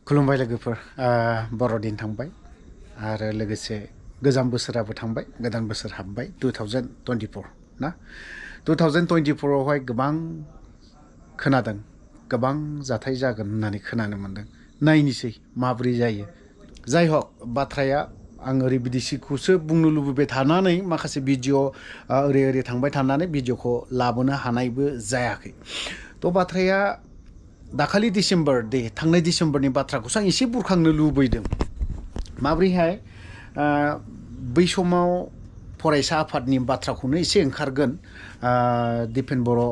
खुलुमबाय लोगोफोर बर'दिन थांबाय आरो लोगोसे गोजाम बोसोराबो थांबाय गोदान बोसोर हाबबाय 2024 ना 2024 आवहाय गोबां खोनादों गोबां जाथाय जागोन होननानै खोनानो मोनदों नायनिसै माब्रै जायो जाय हक बाथ्राया आं ओरैबायदिखौसो बुंनो लुबैबाय थानानै माखासे भिडिअ ओरै थांबाय थानानै भिडिअखौ लाबोनो हानायबो जायाखै थ' बाथ्राया दाखालि डिसेम्बर थांनाय डिसेम्बरनि बाथ्राखौसो आं एसे बुरखांनो लुबैदों माब्रैहाय बै समाव फरायसा आफादनि बाथ्राखौनो एसे ओंखारगोन दिपेन बर'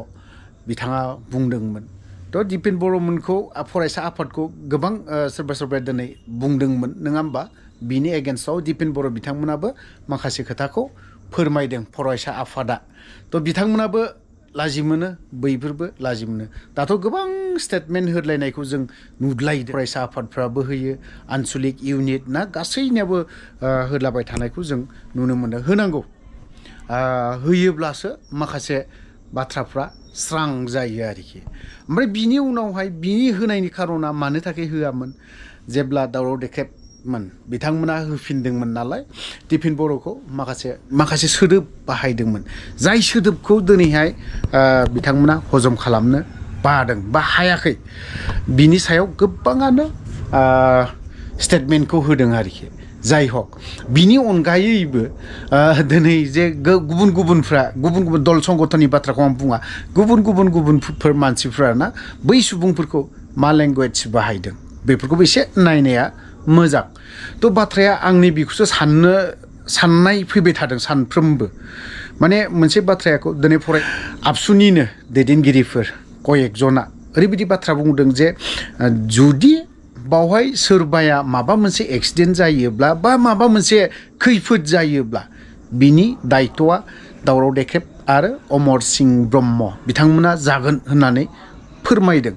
बिथाङा बुंदोंमोन थ' दिपेन बर'मोनखौ फरायसा आफादखौ गोबां सोरबा दिनै बुंदोंमोन नङा होमबा बिनि एगेन्स्टआव दिपेन बर' बिथांमोनाबो माखासे खोथाखौ फोरमायदों फरायसा आफादा थ' बिथांमोनाबो लाजि मोनो बैफोरबो लाजि मोनो दाथ' गोबां स्टेटमेन्ट होलायनायखौ जों नुदलायदों फरायसा आफादफ्राबो होयो आनसलिक इउनिट ना गासैनियाबो होलाबाय थानायखौ जों नुनो मोनो होनांगौ होयोब्लासो माखासे बाथ्राफ्रा स्रां जायो आरोखि ओमफ्राय बिनि उनावहाय बिनि होनायनि खारना मानो थाखाय होआमोन जेब्ला दावराव देख्रेबमोन बिथांमोना होफिनदोंमोन नालाय दिपेन बर'खौ माखासे सोदोब बाहायदोंमोन जाय सोदोबखौ दिनैहाय बिथांमोना हजम खालामनो बादों बा हायाखै बिनि सायाव गोबाङानो स्टेटमेन्टखौ होदों आरोखि जाय हक बिनि अनगायैबो दिनै जे गुबुन दल संगठननि बाथ्राखौ आं बुङा गुबुन मानसिफ्रा ना बै सुबुंफोरखौ मा लेंगुवेज बाहायदों बेफोरखौबो एसे नायनाया मोजां थ' बाथ्राया आंनि बेखौसो साननाय फैबाय थादों सानफ्रोमबो माने मोनसे बाथ्राखौ दिनै आबसुनिनो दैदेनगिरिफोर कयेकजना ओरैबायदि बाथ्रा बुंदों जे जुदि बावहाय सोरबाया माबा मोनसे एक्सिडेन्ट जायोब्ला बा माबा मोनसे खैफोद जायोब्ला बिनि दायथ'आ दावराव देख्रेब आरो अमर सिंह ब्रह्म बिथांमोना जागोन होननानै फोरमायदों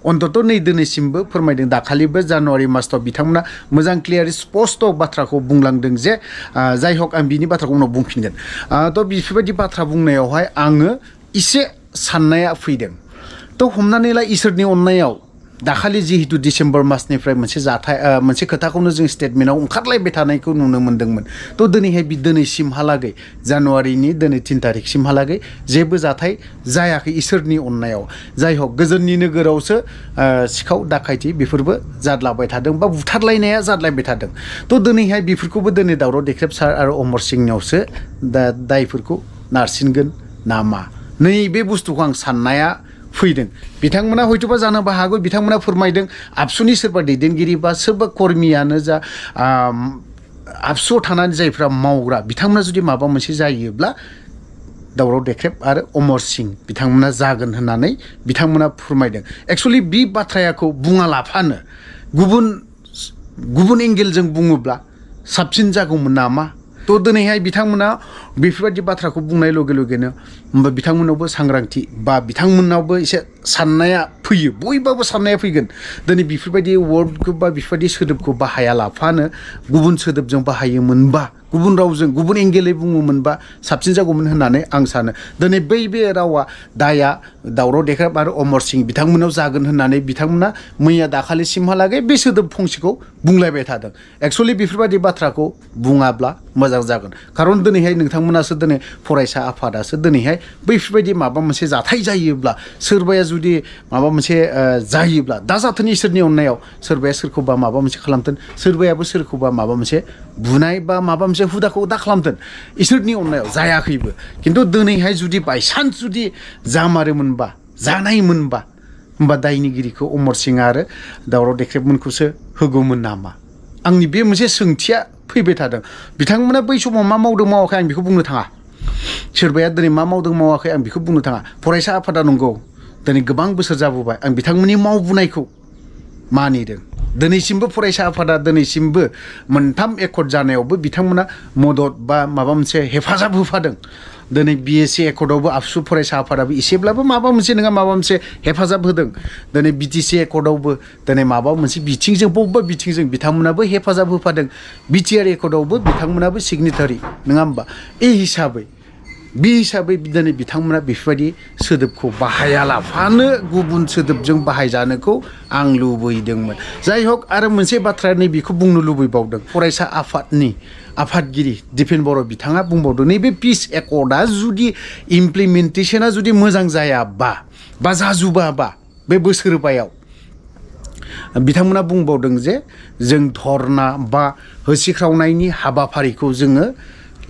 अन्तत नै दिनैसिमबो फोरमायदों दाखालिबो जानुवारि मासाव बिथांमोना मोजां क्लियार स्पस्ट बाथ्राखौ बुंलांदों जे जाय हक आं बिनि बाथ्राखौ उनाव बुंफिनगोन थ' बेफोरबायदि बाथ्रा बुंनायावहाय आङो एसे साननाया फैदों थ' हमनानै ला इसोरनि अननायाव दाखालि जिहेतु डिसेम्बर मासनिफ्राय मोनसे खोथाखौनो जों स्टेटमेन्टआव ओंखारलायबाय थानायखौ नुनो मोन्दोंमोन थ' दिनैहाय दिनैसिमहालागै जानुवारिनि 3 तारिखसिमहालागै जेबो जाथाय जायाखै इसोरनि अननायाव जाय हक गोजोननि नोगोरावसो सिखाव दाखायथि बेफोरबो जादलाबाय थादों बा बुथारलायनाया जादलायबाय थादों थ' दिनैहाय बेफोरखौबो दिनै दावराव देख्रेब सार आरो अमर सिंहनियावसो दायफोरखौ नारसिनगोन नामा नैबे बुस्थुखौ आं साननाया फैदों बिथांमोना हयथ'बा जानोबो हागौ बिथांमोना फोरमायदों आबसुनि सोरबा दैदेनगिरि बा सोरबा कर्मियानो जा आबसुआव थानानै जायफ्रा मावग्रा बिथांमोना जुदि माबा मोनसे जायोब्ला दावराव देख्रेब आरो अमर सिंह बिथांमोना जागोन होननानै बिथांमोना फोरमायदों एक्सुवेलि बे बाथ्राखौ बुङालाफानो गुबुन एंगेलजों बुङोब्ला साबसिन जागौमोन नामा थ' दिनैहाय बिथांमोना बेफोरबायदि बाथ्राखौ बुंनाय लगे लगेनो होमबा बिथांमोनावबो सांग्रांथि बा बिथांमोनावबो एसे साननाया फैयो बयबाबो साननाया फैगोन दिनै बेफोरबायदि वर्डखौ बा बेफोरबायदि सोदोबखौ बाहायालाफानो गुबुन सोदोबजों बाहायोमोनबा गुबुन रावजों गुबुन एंगेलै बुङोमोनबा साबसिन जागौमोन होननानै आं सानो दिनै बे रावा दाया दावराव देख्रेब आरो अमर सिंह बिथांमोनाव जागोन होननानै बिथांमोना मैया दाखालिसिमहालागै बे सोदोब फंसेखौ बुंलायबाय थादों एक्सुवेलि बेफोरबायदि बाथ्राखौ बुङाब्ला मोजां जागोन खारन दिनैहाय नोंथांमोनासो दिनै फरायसा आफादासो दिनैहाय बैफोरबायदि माबा मोनसे जाथाय जायोब्ला सोरबाया जुदि माबा मोनसे जायोब्ला दा जाथों इसोरनि अननायाव सोरबाया सोरखौबा माबा मोनसे खालामथों सोरबायाबो सोरखौबा माबा मोनसे बुनाय बा माबा मोनसे हुदाखौ दा खालामथों इसोरनि अननायाव जायाखैबो खिन्थु दिनैहाय जुदि बायसान्स जुदि जामारोमोनबा जानायमोनबा होमबा दायनिगिरिखौ अमर सिंह आरो दावराव देख्रेबमोनखौसो होगौमोन नामा आंनि बे मोनसे सोंथिया फैबाय थादों बिथांमोना बै समाव मा मावदों मावाखै आं बेखौ बुंनो थाङा सोरबाया दिनै मा मावदों मावाखै आं बेखौ बुंनो थाङा फरायसा आफादा नंगौ दिनै गोबां बोसोर जाबोबाय आं बिथांमोननि मावबोनायखौ मानिदों दिनैसिमबो फरायसा आफादा दिनैसिमबो मोनथाम एकर्ड जानायावबो बिथांमोना मदद बा माबा मोनसे हेफाजाब होफादों दिनै BSc एकर्डआवबो आबसु फरायसा आफादाबो एसेब्लाबो माबा मोनसे नङा माबा मोनसे हेफाजाब होदों दिनै BTC एकर्डआवबो दिनै माबा मोनसे बिथिंजों बबेबा बिथिंजों बिथांमोनाबो हेफाजाब होफादों BTR एकर्डआवबो बिथांमोनाबो सिगनेटारि नङा होमबा हिसाबै बे हिसाबै दिनै बिथांमोना बेफोरबायदि सोदोबखौ बाहायालाफानो गुबुन सोदोबजों बाहायजानोखौ आं लुबैदोंमोन। जाय हक आरो मोनसे बाथ्रा नैबेखौ बुंनो लुबैबावदों फरायसा आफादनि आफादगिरि दिपेन बर' बिथाङा बुंबावदों नैबे पिस एकर्डआ जुदि इमप्लिमेन्टेसना जुदि मोजां जायाबा बा जाजुबाबा बे बोसोरबायाव बिथांमोना बुंबावदों जे जों धर्ना बा होसिख्रावनायनि हाबाफारिखौ जोङो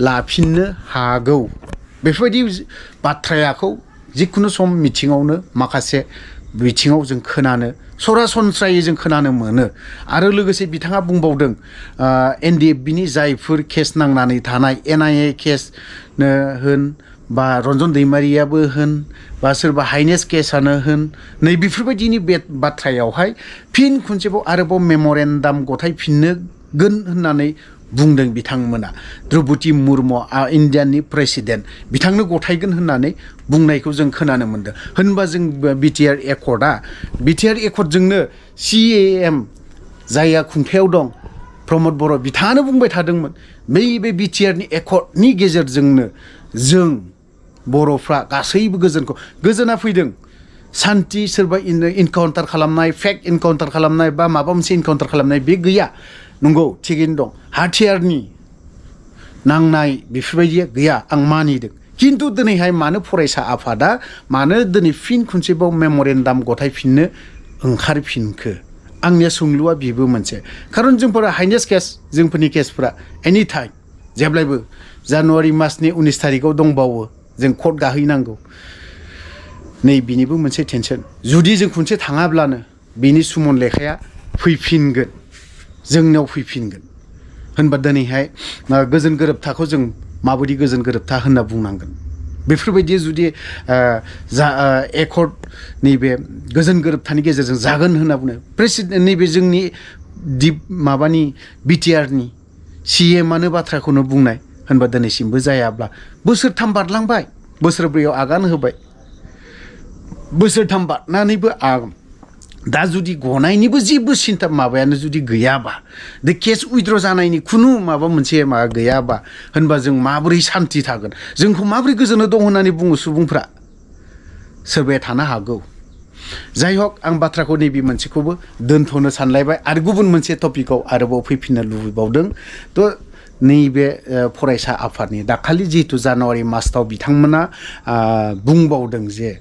लाफिननो हागौ। बेफोरबायदि बाथ्रायाखौ जिखुनु सम मिथिङावनो माखासे बिथिङाव जों खोनानो सरासनस्रायै जों खोनानो मोनो। आरो लोगोसे बिथाङा बुंबावदों NDFBनि जायफोर केस नांनानै थानाय NIA केसनो होन बा रन्जन दैमारियाबो होन बा सोरबा हाइनेस केसानो होन नै बेफोरबायदिनि बे बाथ्रायावहाय फिन खनसेबाव आरोबाव मेम'रेन्डाम गथायफिनगोन होननानै बुंदों बिथांमोना। द्रौपदी मुर्मु इण्डियानि प्रेसिडेन्ट बिथांनो गथायगोन होननानै बुंनायखौ जों खोनानो मोन्दों। होनबा जों बिटिआर एकर्डजोंनो CAM जायहा खुंथायाव दं प्रमद बर' बिथाङानो बुंबाय थादोंमोन बे बिटिआरनि एकर्डनि गेजेरजोंनो जों बर'फ्रा गासैबो गोजोना फैदों। सान्थि सोरबा इनकाउन्टार खालामनाय फेक इनकाउन्टार खालामनाय बा माबा मोनसे इनकाउन्टार खालामनाय बे गैया। नंगौ थिगैनो दं हाथियारनि नांनाय बेफोरबायदिया गैया आं मानिदों। खिन्थु दिनैहाय मानो फरायसा आफादा मानो दिनै फिन खनसेबाव मेम'रेन्डाम गथायफिननो ओंखारफिनखो आंनिया सोंलुआ बेबो मोनसे। खारन जोंफोरा हाइनेस केस जोंफोरनि केसफोरा एनि टाइम जेब्लायबो जानुवारि मासनि 19 थारिखआव दंबावो जों कर्ट गाहैनांगौ। नै बिनिबो मोनसे टेनसन जुदि जों खनसे थाङाब्लानो बिनि सुमन लेखाया फैफिनगोन जोंनियाव फैफिनगोन। होनबा दिनैहाय गोजोन गोरोबथाखौ जों माबायदि गोजोन गोरोबथा होनना बुंनांगोन। बेफोरबायदि जुदि एकर्ड नैबे गोजोन गोरोबथानि गेजेरजों जागोन होनना बुङो प्रेसिडेन्ट नैबे जोंनि माबानि बिटिआरनि CMआनो बाथ्राखौनो बुंनाय होनबा दिनैसिमबो जायाब्ला बोसोरथाम बारलांबाय बोसोरब्रैयाव आगान होबाय बोसोरथाम बारनानैबो दा जुदि गनायनिबो जेबो सिन्था माबायानो जुदि गैयाबा दा केस उइथड्र जानायनि खुनु माबा मोनसे माबा गैयाबा होनबा जों माबोरै सान्थि थागोन जोंखौ माबोरै गोजोनो दं होननानै बुङो सुबुंफ्रा सोरबाया थानो हागौ। जाय हक आं बाथ्राखौ नैबे मोनसेखौबो दोनथ'नो सानलायबाय आरो गुबुन मोनसे टपिकआव आरोबाव फैफिननो लुबैबावदों। थ' नैबे फरायसा आफादनि दाखालि जिहेतु जानुवारि मासाव बिथांमोना बुंबावदों जे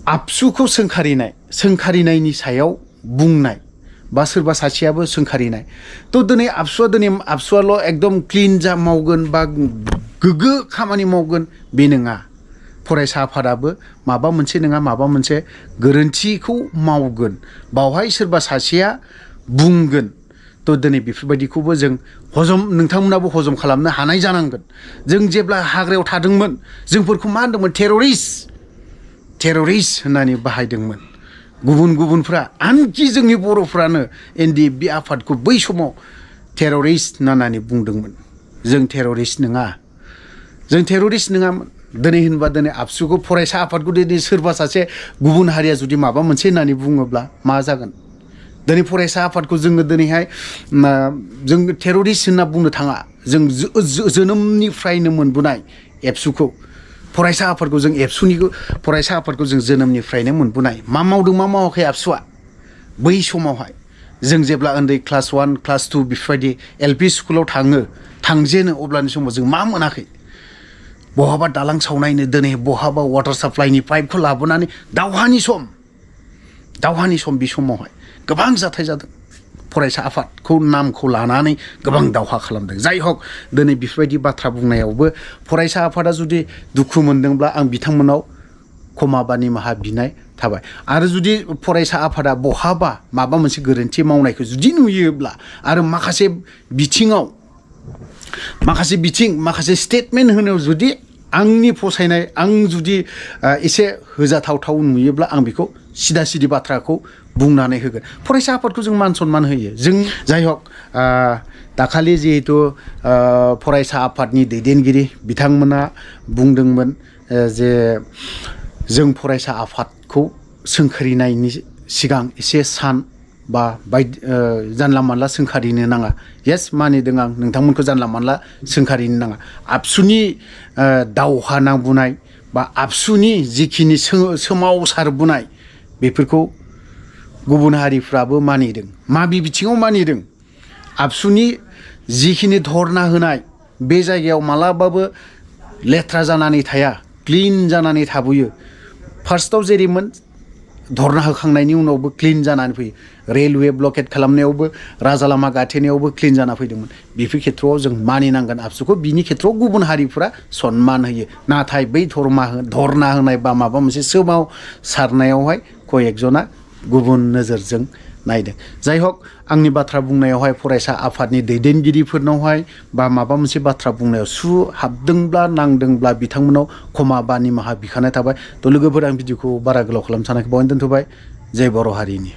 absuखौ सोंखारिनायनि सायाव बुंनाय बा सोरबा सासेयाबो सोंखारिनाय थ' दिनै absuआल' एकदम क्लिन जा मावगोन बा गोग्गो खामानि मावगोन बे नङा। फरायसा आफादाबो माबा मोनसे नङा माबा मोनसे गोरोन्थिखौ मावगोन बावहाय सोरबा सासेया बुंगोन। थ' दिनै बेफोरबायदिखौबो जों नोंथांमोनाबो हजम खालामनो हानाय जानांगोन। जों जेब्ला हाग्रायाव थादोंमोन जोंफोरखौ मा होनदोंमोन टेररिस्ट होननानै बाहायदोंमोन गुबुनफ्रा आनखि जोंनि बर'फ्रानो NDFB आफादखौ बै समाव टेररिस्ट होननानै बुंदोंमोन। जों टेररिस्ट नङामोन। दिनै होनबा दिनै absuखौ फरायसा आफादखौ दिनै सोरबा सासे गुबुन हारिया जुदि माबा मोनसे होननानै बुङोब्ला मा जागोन। दिनै फरायसा आफादखौ जोङो दिनैहाय जों टेररिस्ट होनना बुंनो थाङा। जों जोनोमनिफ्रायनो मोनबोनाय absuखौ फरायसा आफादखौ जों फरायसा आफादखौ जों जोनोमनिफ्रायनो मोनबोनाय मा मावदों मा मावाखै absuआ बै समावहाय जों जेब्ला उन्दै क्लास 1 क्लास 2 बेफोरबायदि LP स्कुलाव थांजेनो अब्लानि समाव जों मा मोनाखै बहाबा दालां सावनायनो दिनै बहाबा वाटार साप्लाइनि पाइपखौ लाबोनानै दावहानि सम बे समावहाय गोबां जाथाय जादों। फरायसा आफादखौ नामखौ लानानै गोबां दावहा खालामदों। जाय हक दिनै बेफोरबायदि बाथ्रा बुंनायावबो फरायसा आफादा जुदि दुखु मोनदोंब्ला आं बिथांमोनाव क्षमा बा निमाहा बिनाय थाबाय। आरो जुदि फरायसा आफादा बहाबा माबा मोनसे गोरोन्थि मावनायखौ जुदि नुयोब्ला आरो माखासे माखासे स्टेटमेन्ट होनायाव जुदि आंनि फसायनाय आं जुदि एसे होजाथावथाव नुयोब्ला आं बेखौ सिदा बाथ्राखौ बुंनानै होगोन। फरायसा आफादखौ जों मान सनमान होयो। जों जाय हक दाखालि जिहेतु फरायसा आफादनि दैदेनगिरि बिथांमोना बुंदोंमोन जे जों फरायसा आफादखौ सोंखारिनायनि सिगां एसे बा जानला मानला सोंखारिनो नाङा येस मानिदों आं नोंथांमोनखौ जानला मानला सोंखारिनो नाङा आबसुनि दावहा नांबोनाय बा आबसुनि जिखिनि सोमावसारबोनाय बेफोरखौ गुबुन हारिफ्राबो मानिदों माबे बिथिङाव मानिदों आबसुनि जिखिनि धरना होनाय बे जायगायाव मालाबाबो लेथ्रा जानानै थाया क्लिन जानानै थाबोयो फार्स्टआव जेरैमोन धरना होखांनायनि उनावबो क्लिन जानानै फैयो रेलवे ब्लकेट खालामनायावबो राजा लामा गाथेनायावबो क्लिन जाना फैदोंमोन बेफोर खेथ्रआव जों मानिनांगोन आबसुखौ बिनि खेथ्रआव गुबुन हारिफोरा सनमान होयो नाथाय बै धरना होनाय बा माबा मोनसे सोमावसारनायावहाय कयेकजना गुबुन नोजोरजों नायदों जाय हक आंनि बाथ्रा बुंनायावहाय फरायसा आफादनि दैदेनगिरिफोरनावहाय बा माबा मोनसे बाथ्रा बुंनायाव सु हाबदोंब्ला नांदोंब्ला बिथांमोनाव क्षमा बा निमाहा बिखानाय थाबाय थ' लोगोफोर आं भिडिअखौ बारा गोलाव खालामनो सानाखै बावनो दोनथ'बाय जय बर' हारिनि